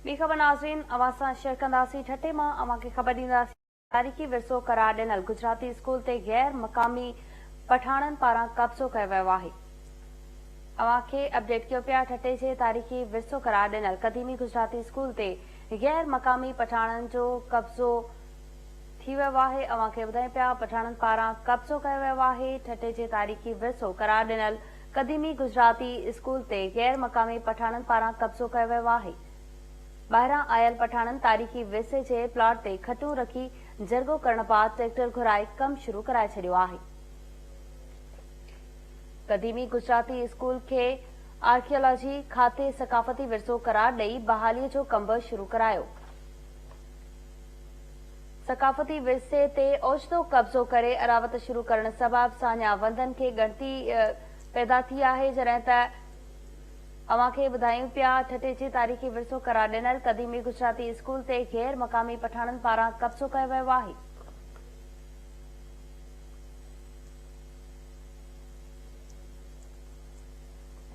ٻي خبر ناظرين اوهان سان شيئر ڪنداسين ٺٽي مان اوهان کي خبر ڏينداسين تاريخي ورثو قرار ڏنل گجراتي اسڪول تي غير مقامي پٺاڻن پاران قبضو ڪيو ويو آهي اوهان کي اپڊيٽ ڪيو پيا ٺٽي جي تاريخي ورثو قرار ڏنل قديمي گجراتي اسڪول تي غير مقامي پٺاڻن جو قبضو ٿي ويو آهي اوهان کي ٻڌايون پيا پٺاڻن پاران قبضو ڪيو ويو آهي ٺٽي جي تاريخي ورثو قرار ڏنل قديمي گجراتي اسڪول تي غير مقامي پٺاڻن پاران قبضو ڪيو ويو آهي. ٻاهران آيل پٺاڻن تاريخي ورثي جي پلاٽ تي کٽون رکي جرڳو ڪرڻ بعد ٽريڪٽر گهرائي ڪم شروع ڪرائي ڇڏيو آهي. قديمي گجراتي اسڪول کي آرڪيالاجي کاتي ثقافتي ورثو قرار ڏئي بحالي جو ڪم به شروع ڪرايو. ثقافتي ورثي تي اوچتو قبضو ڪري اڏاوت شروع ڪرڻ سبب ساڃاهه وندن کي ڳڻتي پيدا ٿي آهي جڏهن ته اوهان کي ٻڌايون پيا ٺٽي جي تاريخي ورثو قرار ڏنل قديمي گجراتي اسڪول تي غير مقامي پٺاڻن پاران قبضو ڪيو ويو آهي.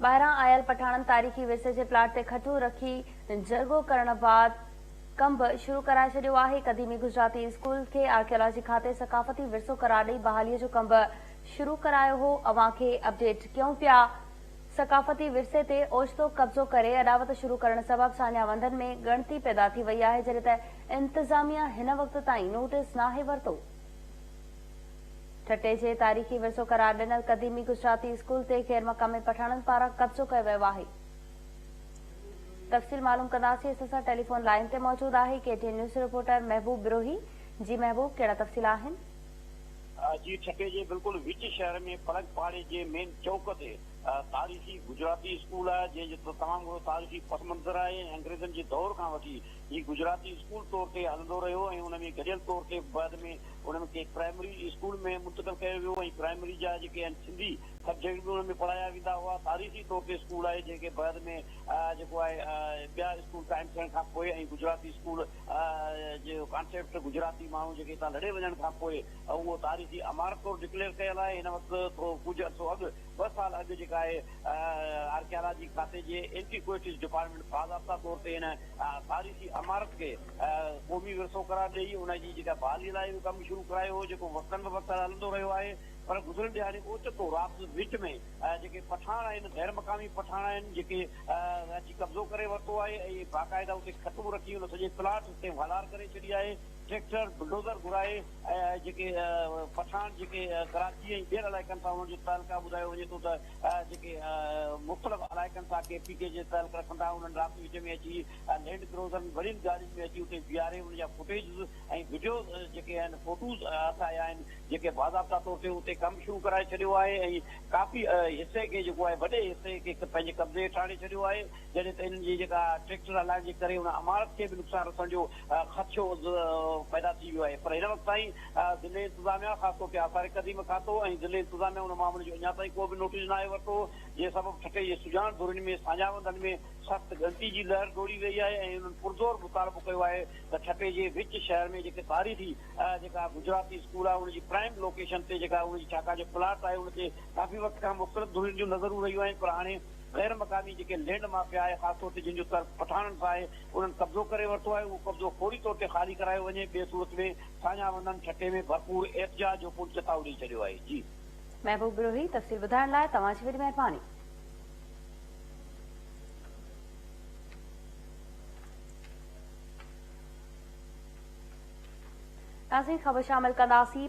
ٻاهران آيل پٺاڻن تاريخي ورثي جي پلاٽ تي کٽون رکي جرڳو ڪرڻ بعد ڪم به شروع ڪرائي ڇڏيو آهي، قديمي گجراتي اسڪول کي آرڪيالاجي کاتي ثقافتي ورثو قرار ڏئي بحالي جو ڪم به شروع ڪرايو هو، اوهان کي اپڊيٽ ڪيون پيا، ثقافتي ورثي تي اوچتو قبضو ڪري اڏاوت شروع ڪرڻ سبب ساڃاهه وندن ۾ ڳڻتي پيدا ٿي وئي آهي، جڏهن ته انتظاميا هن وقت تائين نوٽيس ناهي ورتو. ٺٽي جي تاريخي ورثو قرار ڏنل قديمي گجراتي اسڪول تي غيرمقامي پٺاڻن پاران قبضو ڪيو ويو آهي. تفصيل معلوم ڪنداسين اسان سان ٽيليفون لائين تي موجود آهي K T N news reporter Mehboob Brohi جي محبوب ڪهڙا تفصيل آهن. جي ٺٽي جي بلڪل وچ شهر ۾ پلنگ پاڙي جي مين چوڪ تي تاريخي گجراتي اسڪول آهي جنهن جو تمام گهڻو تاريخي پس منظر آهي ۽ انگريزن جي دور کان وٺي هي گجراتي اسڪول طور تي هلندو رهيو ۽ ان ۾ گڏيل طور تي بعد ۾ ان ۾ کي پرائمري اسڪول ۾ منتقل ڪيو ويو ۽ پرائمري جا جيڪي آهن سنڌي سبجيڪٽ به ان ۾ پڙهايا ويندا هئا. تاريخي طور تي اسڪول آهي جنهن کي بعد ۾ جيڪو آهي ٻيا اسڪول قائم ٿيڻ کان پوء ۽ گجراتي اسڪول جو ڪانسيپٽ گجراتي ماڻهو جيڪي هتان لڏي وڃڻ کان پوء اهو تاريخي عمارت طور ڊڪليئر ڪيل آهي. هن وقت ٿورو ڪجهه عرصو اڳ ٻه سال اڳ جيڪا آهي آرڪيالاجي کاتي جي اينٽيڪوئٽيز ڊپارٽمينٽ باضابطا طور تي هن تاريخي عمارت کي قومي ورثو قرار ڏئي ان جي جيڪا بحالي لاء به ڪم شروع ڪرايو هو جيڪو وقتن به وقت هلندو رهيو آهي. پر گذريل ڏهاڙي اوچتو رات وچ ۾ جيڪي پٺاڻ آهن غير مقامي پٺاڻ آهن جيڪي اچي قبضو ڪري ورتو آهي ۽ باقاعده اتي کٽون رکي ان سڄي پلاٽ تي والار ڪري ڇڏي آهي ٽريڪٽر بلڊوزر گهرائي ۽ جيڪي پٺاڻ جيڪي ڪراچي ۽ ٻين علائقن سان انهن جو تعلق آهي ٻڌايو وڃي ٿو ته جيڪي مختلف علائقن سان ڪي پي ڪي جي تعلق رکن ٿا انهن رات وچ ۾ اچي لينڊ ڪروزرن وڏين گاڏين ۾ اچي اتي بيهاري ان جا فوٽيجز ۽ وڊيوز جيڪي آهن فوٽوز هٿ آيا آهن جيڪي باضابطا طور تي اتي ڪم شروع ڪرائي ڇڏيو آهي ۽ ڪافي حصي کي جيڪو آهي وڏي حصي کي پنهنجي قبضي هيٺ آڻي ڇڏيو آهي جڏهن ته انهن جي جيڪا ٽريڪٽر هلائڻ جي ڪري ان عمارت کي به نقصان رسڻ جو خدشو پيدا ٿي ويو آهي پر هن وقت تائين ضلعي انتظاميا خاص طور تي آثار قديم کاتو ۽ ضلعي انتظاميا ان معاملي جو اڃا تائين ڪو به نوٽيس ناهي ورتو جنهن سبب ٺٽي جي سڄاڻ ڌرين ۾ ساڃاهوندن ۾ سخت ڳڻتي جي لهر ڊوڙي وئي آهي ۽ انهن پرزور مطالبو ڪيو آهي ته ٺٽي جي وچ شهر ۾ جيڪي تاريخي جيڪا گجراتي اسڪول آهي ان جي پرائم لوڪيشن تي جيڪا ان جي ڇاڪاڻ جو پلاٽ آهي ان تي ڪافي وقت کان مختلف ڌرين جون نظرون رهيون آهن پر هاڻي غير مقامي جيڪي لينڊ مافيا آهي خاص طور تي جن جو تعلق پٺاڻن سان آهي انهن قبضو ڪري ورتو آهي اهو قبضو فوري طور تي خالي ڪرايو وڃي ٻي صورت ۾ ساڃاهه وندن ٺٽي ۾ ڀرپور احتجاج جو پڻ چتاء ڏئي ڇڏيو آهي جي. محبوب بروهي تفصيل ٻڌائڻ لاء توهان جي وڏي مهرباني. ناظرين خبر شامل ڪنداسين.